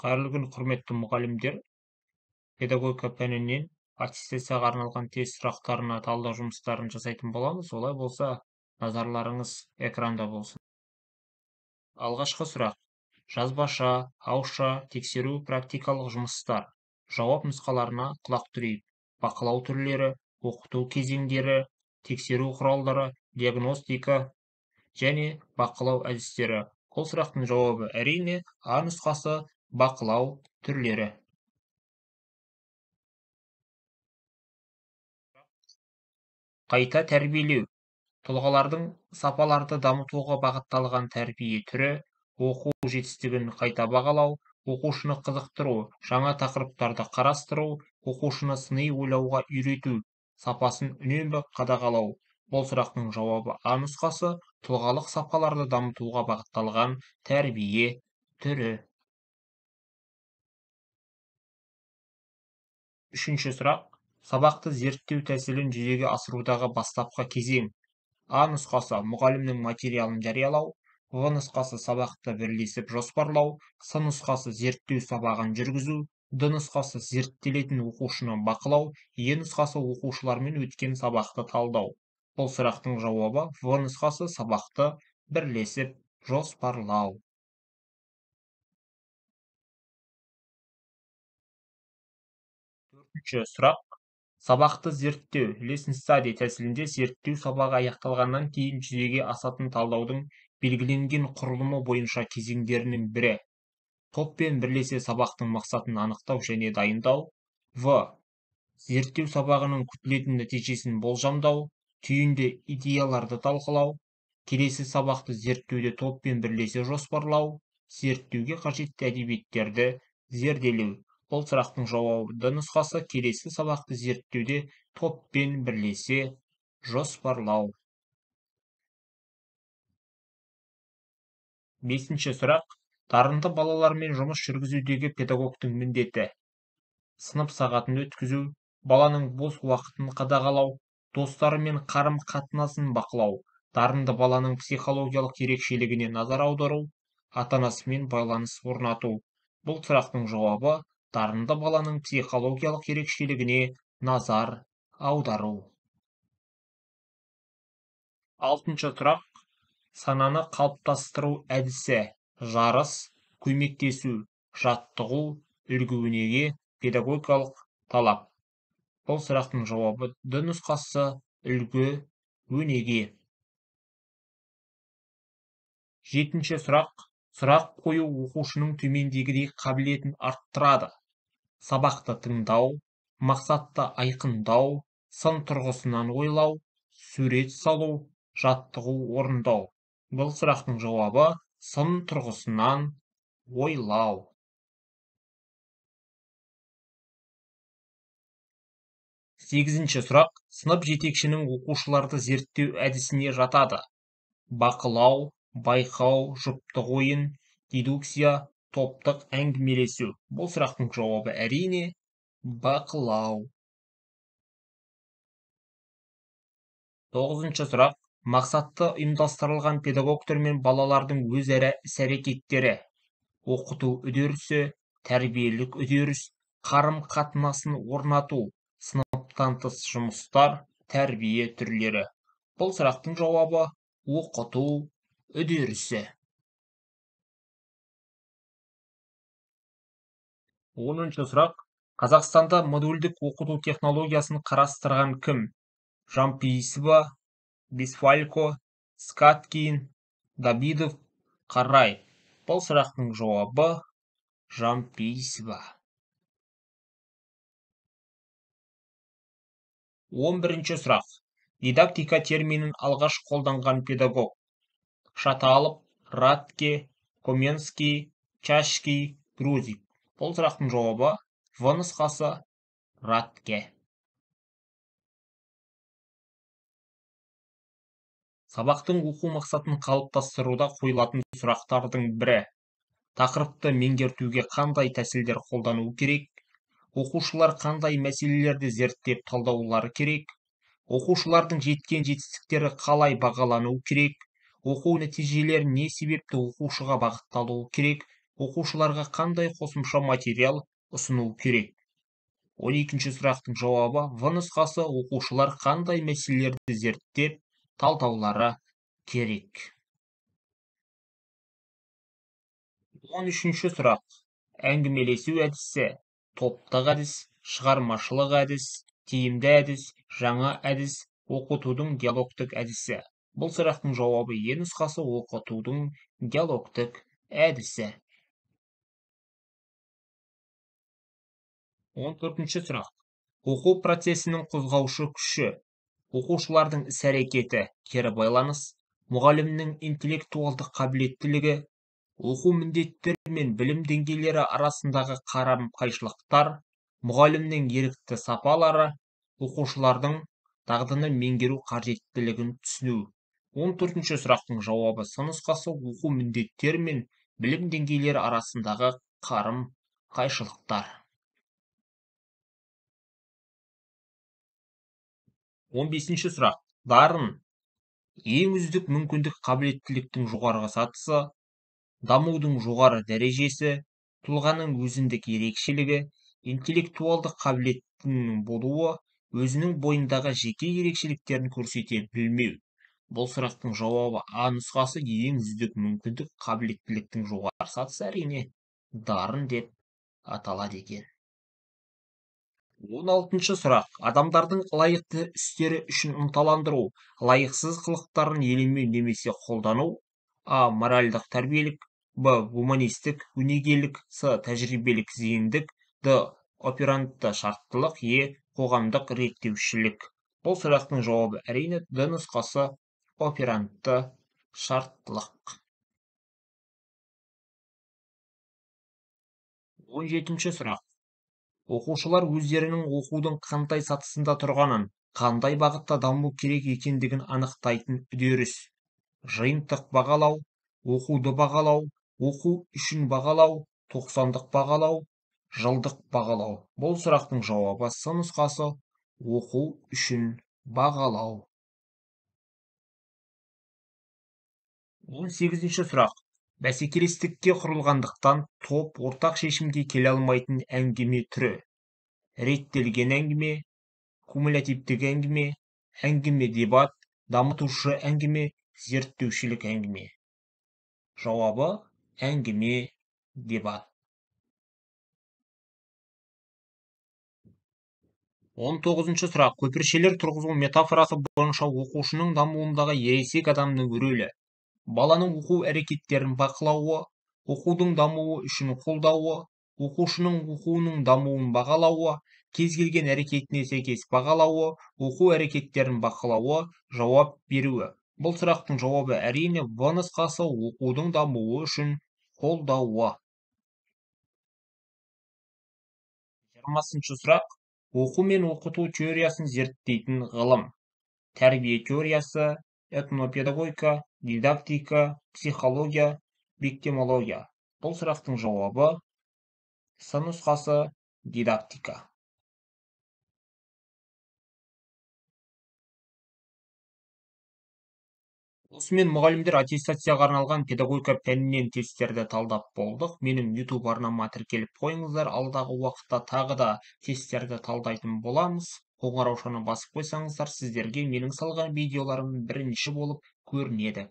Қайырлы күн, құрметті мұғалімдер. Педагогика пәнінен аттестацияға арналған тест сұрақтарына талдау жұмыстарын жасайтын боламыз. Олай болса, назарларыңыз экранда болсын. Алғашқы сұрақ. Жазбаша, ауызша тексеру практикалық жұмыстар. Жауап нұсқаларына құлақ түрейік. Бақылау түрлері, оқыту кезеңдері, тексеру құралдары, диагностика және бақылау әдістері. Бұл сұрақтың жауабы әрине А нұсқасы бақылау түрлері. Қайта тәрбиелеу. Тұлғалардың сапаларды дамытуға бағытталған тәрбие түрі, оқу жетістігін қайта бағалау, оқушыны қызықтыру, жаңа тақырыптарды қарастыру, оқушыны сыни ойлауға үйрету, сапасын үнемі қадағалау. Бұл сұрақтың жауабы А нұсқасы тұлғалық сапаларды дамытуға бағытталған тәрбие түрі. Үшінші сұрақ. Сабақты зерттеу тәсілін жүзеге асырудағы бастапқы кезең. А нұсқасы мұғалімнің материалын жариялау, В нұсқасы сабақты бірлесіп жоспарлау, С нұсқасы зерттеу сабағын жүргізу, Д нұсқасы зерттелетін оқушыны бақылау, Е нұсқасы оқушылармен өткен сабақты талдау. Бұл сұрақтың жауабы В нұсқасы сабақты бірлесіп жоспарлау. Төртінші сұрақ. Сабақты зерттеу lesson study тәсілінде зерттеу сабағы аяқталғаннан кейін жүзеге асатын талдаудың белгіленген құрылымы бойынша кезеңдерінің бірі. Топпен бірлесе сабақтың мақсатын анықтау және дайындау. В. Зерттеу сабағының күтілетін нәтижесін болжамдау, түйінді идеяларды талқылау, келесі сабақты зерттеуде топпен бірлесе жоспарлау, зерттеуге қажетті әдебиеттерді зерделеу. Бұл сұрақтың жауабы Д нұсқасы келесі сабақты зерттеуде топпен бірлесе жоспарлау. Бесінші сұрақ. Дарынды балалармен жұмыс жүргізудегі педагогтың міндеті. Сынып сағатын өткізу, баланың бос уақытын қадағалау, достарымен қарым-қатынасын бақылау, дарынды баланың психологиялық ерекшелігіне назар аудару, ата-анасымен байланыс орнату. Бұл сұрақтың жауабы дарынды баланың психологиялық ерекшелігіне назар аудару. Алтыншы сұрақ. Сананы қалыптастыру әдісі. Жарыс, көмектесу, жаттығу, үлгі-өнеге, педагогикалық талап. Бұл сұрақтың жауабы Д нұсқасы үлгі-өнеге. Жетінші сұрақ. Сұрақ қою оқушының төмендегідей қабілетін арттырады. Сабақты тыңдау, мақсатты айқындау, сын тұрғысынан ойлау, сурет салу, жаттығу орындау. Бұл сұрақтың жауабы сын тұрғысынан ойлау. Сегізінші сұрақ. Сынып жетекшінің оқушыларды зерттеу әдісіне жатады. Бақылау, байқау, жұптық ойын, дедукция, топтық әңгімелесу. Бұл сұрақтың жауабы әрине бақылау. Тоғызыншы сұрақ. Мақсатты ұйымдастырылған педагогтар мен балалардың өзара іс-әрекеттері. Оқыту үдерісі, тәрбиелік үдеріс, қарым-қатынасын орнату, сыныптан тыс жұмыстар, тәрбие түрлері. Бұл сұрақтың жауабы оқыту үдерісі. Оныншы сұрақ. Қазақстанда модульдік оқыту технологиясын қарастырған кім? Жампейісова, Бесфалько, Скаткин, Давидов, Қарай. Бұл сұрақтың жауабы Жампейісова. 11-ші сұрақ. Дидактика терминін алғаш қолданған педагог. Шаталов, Радке, Коменский, Чашский, Грузик. Бұл сұрақтың жауабы В нұсқасы Радке. Сабақтың оқу мақсатын қалыптастыруда қойылатын сұрақтардың бірі. Тақырыпты меңгертуге қандай тәсілдер қолдану керек? Оқушылар қандай мәселелерді зерттеп талдаулары керек? Оқушылардың жеткен жетістіктері қалай бағалану керек? Оқу нәтижелері не себепті оқушыға бағытталуы керек? Оқушыларға қандай қосымша материал ұсыну керек? 12-ші сұрақтың жауабы В нұсқасы, оқушылар қандай мәселелерді зерттеп, талдаулары керек? 13-ші сұрақ. Әңгімелесу әдісі, топтық әдіс, шығармашылық әдіс, тиімді әдіс, жаңа әдіс, оқытудың диалогтік әдісі. Бұл сұрақтың жауабы Е нұсқасы, оқытудың диалогтік әдісі. 14-ші сұрақ. Оқу процесінің қозғаушы күші, оқушылардың іс-әрекеті, кері байланыс, мұғалімнің интеллектуалдық қабілеттілігі, оқу міндеттері мен білім деңгейлері арасындағы қарым-қайшылықтар, мұғалімнің ерікті сапалары, оқушылардың дағдыны меңгеру қажеттілігін түсіну. 14-ші сұрақтың жауабы С нұсқасы, оқу міндеттері мен білім деңгейлері арасындағы қарым-қайшылықтар. 15-ші сұрақ. Дарын ең үздік мүмкіндік қабілеттіліктің жоғарғы сатысы, дамудың жоғары дәрежесі, тұлғаның өзіндік ерекшелігі, интеллектуалдық қабілеттінің болуы, өзінің бойындағы жеке ерекшеліктерін көрсете білмеу. Бұл сұрақтың жауабы А нұсқасы, ең үздік мүмкіндік қабілеттіліктің жоғары сатысы, әрине дарын деп аталады екен. 16-шы сұрақ. Адамдардың лайықты істері үшін ынталандыру, лайықсыз қылықтарын елемеу немесе қолдану. А. Моральдық тәрбиелік, Б. Гуманистік, өнегелік, С. Тәжірибелік зейіндік, Д. Оперантты шарттылық, Е. Қоғамдық реттеушілік. Бұл сұрақтың жауабы әрине Д нұсқасы, оперантты шарттылық. 17-ші сұрақ. Оқушылар өздерінің оқудың қандай сатысында тұрғанын, қандай бағытта даму керек екендігін анықтайтын үдеріс. Жиынтық бағалау, оқуды бағалау, оқу үшін бағалау, тоқсандық бағалау, жылдық бағалау. Бұл сұрақтың жауабы С нұсқасы, оқу үшін бағалау. 18-ші сұрақ. Бәсекелестікке құрылғандықтан топ ортақ шешімге келе алмайтын әңгіме түрі. Реттелген әңгіме, кумулятивтік әңгіме, әңгіме дебат, дамытушы әңгіме, зерттеушілік әңгіме. Жауабы әңгіме дебат. 19-шы сұрақ. Көпіршелер тұрғызу метафорасы бойынша оқушының дамуындағы ересек адамның рөлі. Баланың оқу әрекеттерін бақылауы, оқудың дамуы үшін қолдауы, оқушының оқуының дамуын бағалауы, кез келген әрекетіне сәйкес бағалауы, оқу әрекеттерін бақылауы, жауап беруі. Бұл сұрақтың жауабы әрине В нұсқасы, оқудың дамуы үшін қолдауы. 20-шы сұрақ. Оқу мен оқыту теориясын зерттейтін ғылым. Тәрбие теориясы, этнопедагогика, дидактика, психология, виктимология. Бұл сұрақтың жауабы С нұсқасы, дидактика. Осымен мұғалімдер аттестацияға арналған педагогика пәнінен тесттерді талдап болдық. Менің YouTube арнама тіркеліп қойыңыздар. Алдағы уақытта тағы да тесттерді талдайтын боламыз. Қоңыраушаны басып қойсаңыздар, сіздерге менің салған видеоларым бірінші болып көрінеді.